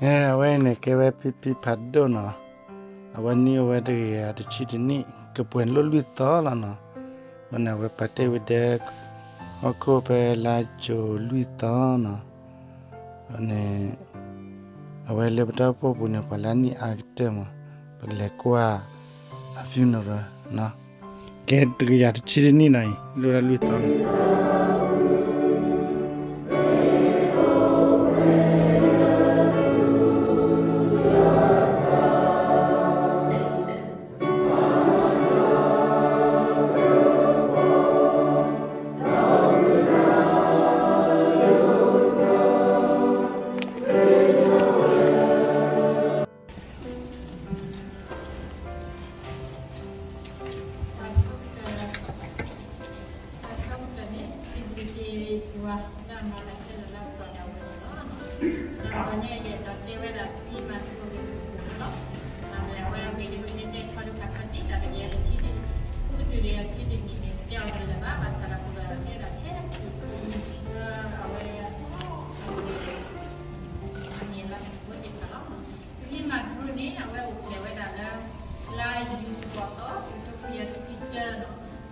အဝဲအံၤန့ၣ် ကဲဝဲဖံဖံဖးဒိၣ်နီၤ, အဝဲနံၣ်အိၣ်ဝဲတကယၤတဆံတနံၣ် ကပှဲၤလိၣ်လွံၢ်သီလီၤနီၤ. အဃိန့ၣ် အဝဲပာ်တ့ၢ်ဝံၤဒီး ဟီၣ်ခိၣ်ဖဲလါကၠိၤလွံၢ်သီနီၤ. န့ၣ် အဝဲလၢပတၢ်အိၣ်ဖှိၣ်ပူၤန့ၣ် ပှၤလၢအနံၣ်အါကတၢၢ်မး ပကလဲၤကွၢ်အ funeral နီၤ. ကဲတကယၤတဆံတနံၣ်နီၤအံၤ လိၣ်ဒၣ်လွံၢ်သီလီၤ. တၢ်ဆိကတၢၢ်န့ၣ် စံးဘျုးက့ၤယွၤလၢအမၤတၢ်ခဲလၢာ်လၢပှၤဒၣ်ဝဲန့ၣ်လီၤ. ဒီးပှၤန့ၣ်ယအဲၣ်ဒိးတဲဝဲဒၣ်ဖံမၤထူဝ့ၢ်ပူၤန့ၣ်လီၤ. အဝဲအဝဲအဂ့ၢ်န့ၣ် ပမ့ၢ်တဲခီဒုးခးခီဒံးတၢ်တကယၤတဆံဒံး အိၣ်ကတုၤတကယၤတဆံဒံးန့ၣ် တဲအီၤတလၢာ်ဘၣ် ဘၣ်ဆၣ်ဒီးပကတဲဒၣ်ခဲလၢာ် အဝဲ အဝဲ န့ၣ်လၢပဝဲသ့ၣ်တဖၣ်လီၤ. ဖံမၤထူန့ၣ် အဝဲအိၣ်ဖျဲၣ်ဝဲဒၣ်လၢ လါယူၤဃိးသီ တကထိခွံကယၤတဆံတၢနီၤ,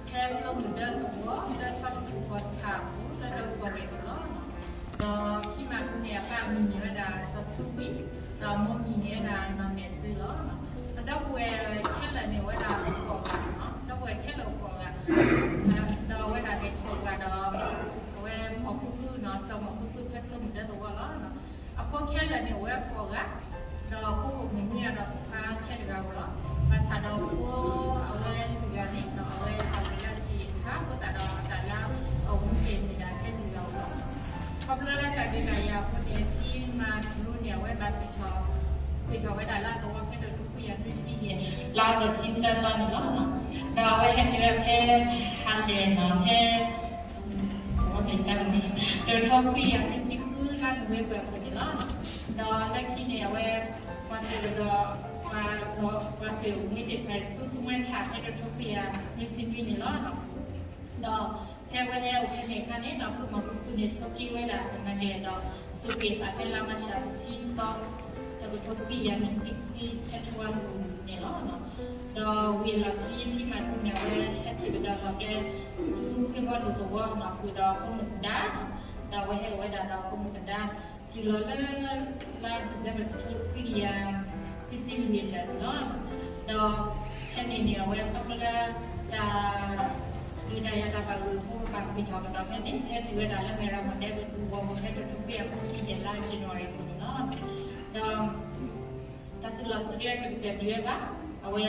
ဖဲကျိမုၢ်ဒၢသဝီ လၢထီၣ်တပူၤကီၢ်ဆၣ်အပူၤ လၢတၢ်ကီၢ်ရ့ၣ်ပူၤလီၤ. ဒီးဖံမၤထူန့ၣ် အပၢ်အမံၤန့ၣ်ဝဲဒၣ်စီၤထူဝံ, ဒီးအမိၢ်မံၤန့ၣ်ဝဲဒၣ်နီၢ်မဲာ်စုလီၤ. အဒီပုၢ်ဝဲၢ်ခဲလၢာ်န့ၣ် အိၣ်ဝဲဒၣ်ကိးဂၤနီၤ, ဒီပုၢ်ဝဲၢ်ခဲလၢာ်အိၣ်ကိးဂၤ, ဒီးအဝဲဒၣ်န့ၣ်ကိးဂၤဒီး အဝဲမီၢ်ဖုဖုနီၤ, စီၤမီၢ်ဖုဖုဖဲကျိမုၢ်ဒၢသဝီလီၤ. အဖိခဲလၢာ်န့ၣ် အိၣ်ဝဲကိးဂၤ, ဒီးဖိမုၣ်မုၣ်အံၤဒီးဖိခွါဆဲးတဂၤဧိၤလီၤ. ဘၣ်ဆၣ်ဒီးဖိအဝဲတဂၤန့ၣ်နီၤ အဝဲအဂ့ၢ်လၢအဆံးအံၤတခါ အဃိသတးဒီးအတၢ်လၢအအိၣ်မူတ့ၢ်န့ၣ်ဒၣ်ထဲတဂၤဧိၤလီၤ. ခီဖျိလၢတၢ်ဒုးတၢ်ယၤအဃိန့ၣ် ဖံမၤထူန့ၣ် အဝဲဘၣ်စံၣ်ထီၣ် ကွံာ်ထီၣ်ဝဲဒၣ်လၢသဝီဖဲတကထိခွံကယၤနွံဆံယဲၢ် လါအီကူးတဆံသၢသီန့ၣ်လီၤ. ဒီးအဝဲဟဲတုၤဝဲဖဲ ဟါလဲၣ်နီၤ ဖဲ တကထိခွံကယၤနွံဆံဃု လါနိၣ်ဝ့ဘၢၣ်အပူၤန့ၣ်လီၤ. ဒီးလၢခံန့ၣ် အဝဲ ပှၤသုးကဒီး ပှၤ ပှၤသုးမုၢ်သ့ၣ်တဖၣ် ဆူသူဝဲထၣ်ဖဲတကထိခွံကယၤနွံဆံနွံန့ၣ်လီၤ. ဒီးဖဲအဝဲဟဲအိၣ်ဖဲန့ၣ်အခါန့ၣ် ဒီးဖိမုၣ်ဖုဖုန့ၣ် ဆိးက့ဝဲဒၣ်သနာ်က့ဒီး ဆိးက့သးဖဲလါမၢ်ၡးတဆံသီ တကထိခွံကယၤနွံဆံခွံ ဖဲထဝါလူၤန့ၣ်လီၤ. ဒီးဝံၤအလီၢ်ခံ ဖံမၤထူန့ၣ် အဝဲဟဲသုးကဒီးလီၤကဲ ဆူဖ့ဘီလူၤသဝီနီၤ ဃုာ်ဒီးဖိမုၣ်ကဒါ, ဒီးအဝဲဟဲအိၣ်ဝဲဒၣ်ဒီးဖိမုၣ်ကဒါ တုၤလီၤလၢ လါ December တကထိခွံကယၤခွံဆံလွံၢ်အလၢာ်န့ၣ်လီၤ. ဒီးဖဲန့ၣ်န့ၣ် အဝဲခီဖျိလၢ တၢ်ဒုးတၢ်ယၤတၢ်ဘၣ်ဂုာ်အဃိ ပာ်ကွံာ်ထီၣ်ကဒီးဖဲန့ၣ် ဟဲတုၤဝဲဒၣ်လၢမဲၢ်ရမီၢ်ဒဲကဝီၤပူၤ ဖဲတကထိခွံကယၤခွံဆံယဲၢ် လါ January အပူၤန့ၣ်လီၤ. ဒီး တၢ်သုးလီၢ်သုးကျဲတကတၢၢ်ဒံးဝဲဘၣ်, အဝဲ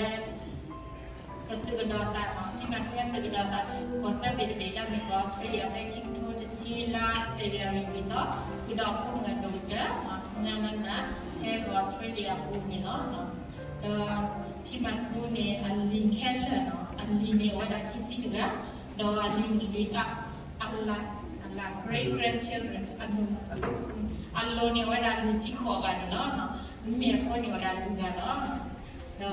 ပသုးကဒီးသးနီၤ, ဖံမၤထူဟဲသုးကဒီးသးဆူကီၢ်သၢဘ့ၣ်တဘ့ၣ် လၢအမ့ၢ်ကီၢ်အီစထြ့လယါ ဖဲခံကထိတဆံ လါ February လွံၢ်သီ, ဃုာ်ဒီးအဖိမုၣ်အဒိၣ်ကတၢၢ် နၢနၢနၢ ဖဲကီၢ်အီစထြ့လယါအပူၤန့ၣ်လီၤ. ဒီးဖံမၤထူန့ၣ် အလံၤခဲလၢာ်နီၤ, အလံၤန့ၣ်အိၣ်ဝဲဒၣ်ခံဆံတဂၤ, ဒီးအလံၤမုၣ်လံၤ အလၤ အလၤ great grandchildren အ အလိၤန့ၣ်အိၣ်ဝဲဒၣ်လွံၢ်ဆံဃိးဂၤန့ၣ်လီၤ. မ့မ့ၢ်အဖိန့ၣ်အိၣ်ဒၣ်လွံၢ်ဂၤလီၤ. ဒီး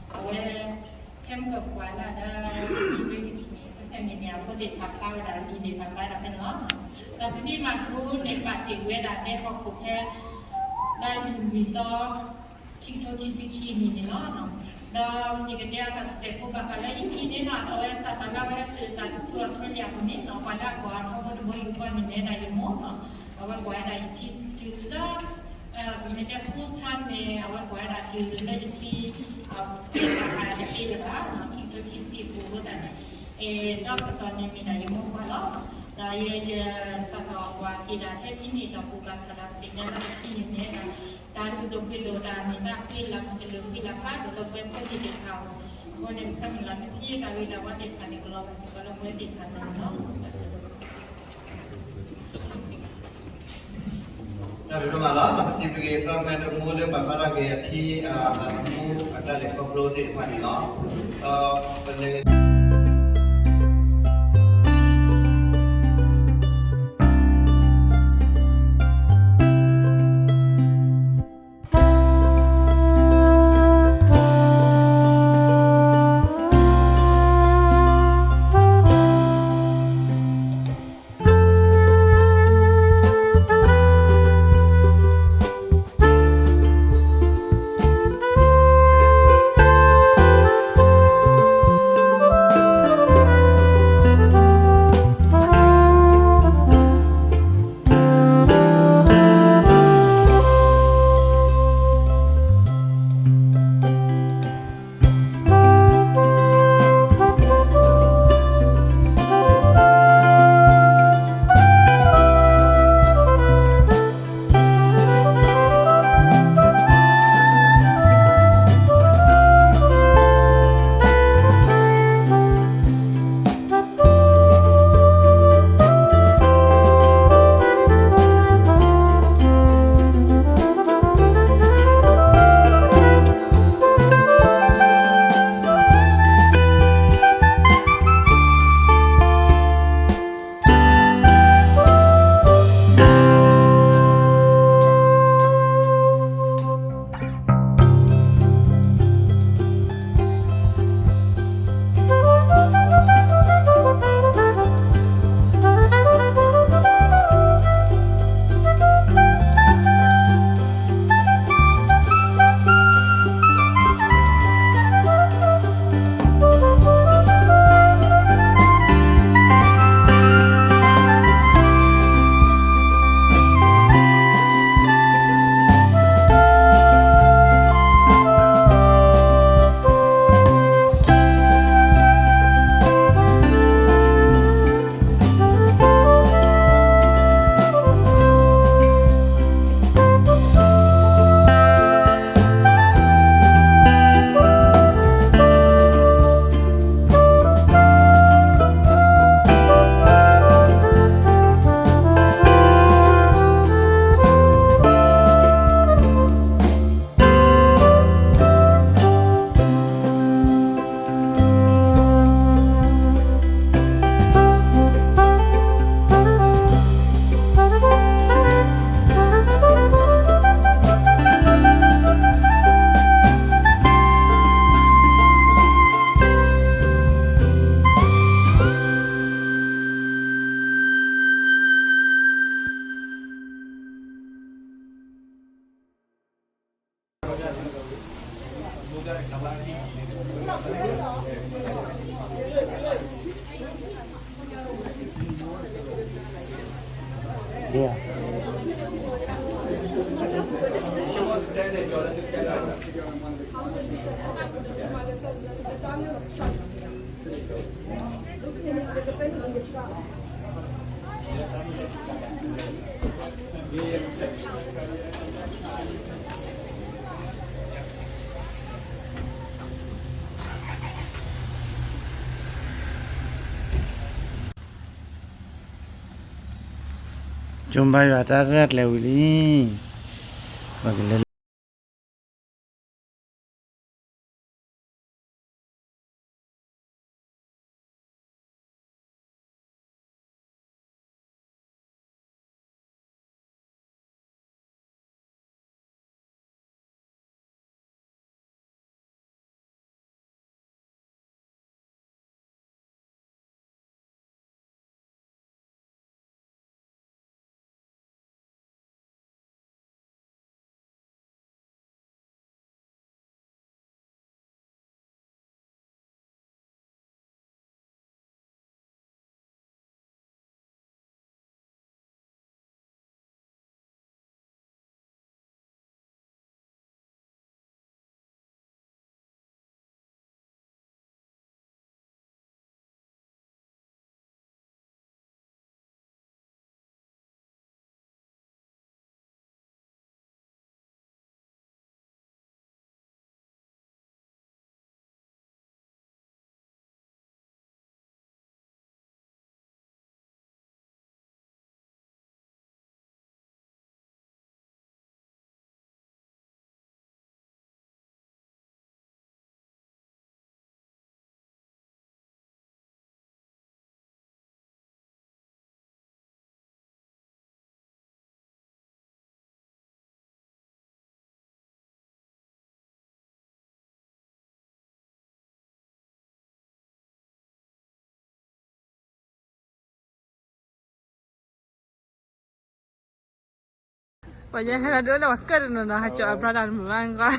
အဝဲ ဖဲမုၢ်ကပှၤလၢဒီး လံာ်လၢကစံး ဖဲန့ၣ်န့ၣ် အဖိသ့ၣ်တဖၣ်ဖျါဝဲဒၣ်လံာ်သ့ၣ်တဖၣ်ဖျါဒၣ်ဖဲန့ၣ်လီၤ. ဒီးဖံဖံမၤထူန့ၣ် ပာ်တ့ၢ်ကွံာ်ဝဲဒၣ်လၢဟီၣ်ခိၣ်ဖဲ လါယူၤလွံၢ်သီ ခံကထိခံဆံခံနံၣ်န့ၣ်လီၤ. ဒီးယကတဲအီၤတၢ်ကစဲးဖိဘၣ်ဃးလၢယဖံန့ၣ်နီၤ, အဝဲစးထီၣ်လၢအဝဲဟဲသုးသးဆူအီစထြ့လယါအပူၤန့ၣ်နီၤ, ပှၤလၢအကွၢ်အီၤထီဘိတဘိယူၢ်ဃီန့ၣ် မ့ၢ်ဝဲဒၣ်ယမိၢ်နီၤ, အဝဲကွၢ်ဝဲဒၣ်ယဖံတုၤလၢ ပမ့ၢ်တဲ full time န့ၣ် အဝဲကွၢ်ဝဲဒၣ်တုၤလၢယဖံ တသ့လၢၤဘၣ်, ခံကထိခံဆံအပူၤအဃိသတးန့ၣ် ဒီးကတီၢ်န့ၣ်မ့ၢ်ဒၣ်ယမိၢ်ပှၢ်လီၤ. ဒီးယ ယစးထီၣ်ကွၢ်က့ၤဒၣ်ဖဲဖဲန့ၣ်ဒီး ပူၤဘၣ်ဆၣ်ဒီး ပသ့ၣ်ညါလၢဖဲဖဲန့ၣ်မ့ၢ်ဒၣ် တၢ်လုၢ်ဒိၣ်ပှ့ၤဒိၣ် တၢ်မ့ၢ်တၢ်ဃ့လၢ် ကလုာ်ဃ့လၢ်ဖးဒိၣ်လၢပဝဲဖိသ့ၣ်တဖၣ်အဂီၢ်, အဃိန့ၣ် ကစၢ်မုၢ်လၢ်မ့ၢ်ဖံးတၢ်ဂ့ၤတၢ်ဝါသ့ၣ်တဖၣ်န့ၣ် ကလီၤဘၣ်စ့ၢ်ကီးလၢပဝဲသ့ၣ်တဖၣ်န့ၣ်လီၤ. တၢ်ဘျုးဒိၣ်မးလီၤ. ပစံးဘျုးက့ၤသီမ့ၢ်တမူလၢဘၣ်ဖျါထီၣ်က့ၤအဖံ အသးသမူအတၢ်လဲၤခီဖျိသ့ၣ်တဖၣ်န့ၣ်လီၤ. ဒီးပလဲၤ ကၠိဘါယွၤတၢ်ရဲၣ်ကျဲၤဝံၤလံ, ပကလဲၤပှၤယဟဲလီၤဒိလၢပှၤကၢၢ်တနီၤနီၤ ဟးကၠီအ brother တမုာ်ဘၣ်ကွၢ်.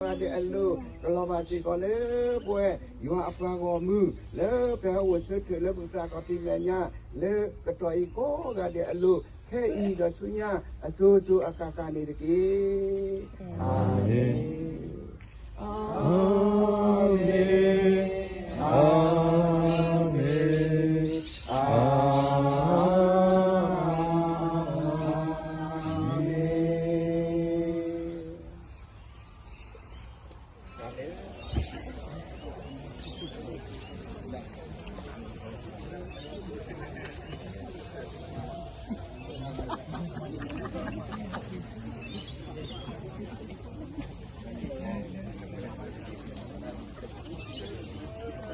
ဂၤဒဲးအလိၤ ကလီၤဘၣ်စ့ၢ်ကီးလၢပဝဲ ယွၤအပှၤဂီၢ်မုၢ် လၢပဟဲအိၣ်ဆၢထၢၣ်လၢပသးကီၢ်ဖံးမဲာ်ညါ လၢကတီၢ်အံၤကိးဂၤဒဲးအလိၤ ခဲအံၤဒီးဆူညါအစိၤစိၤအဃၣ်ဃၣ်န့ၣ်တက့ၢ်. အၤမ့ၣ်, အၤမ့ၣ်, အၤမ့ၣ်, အၤမ့ၣ်.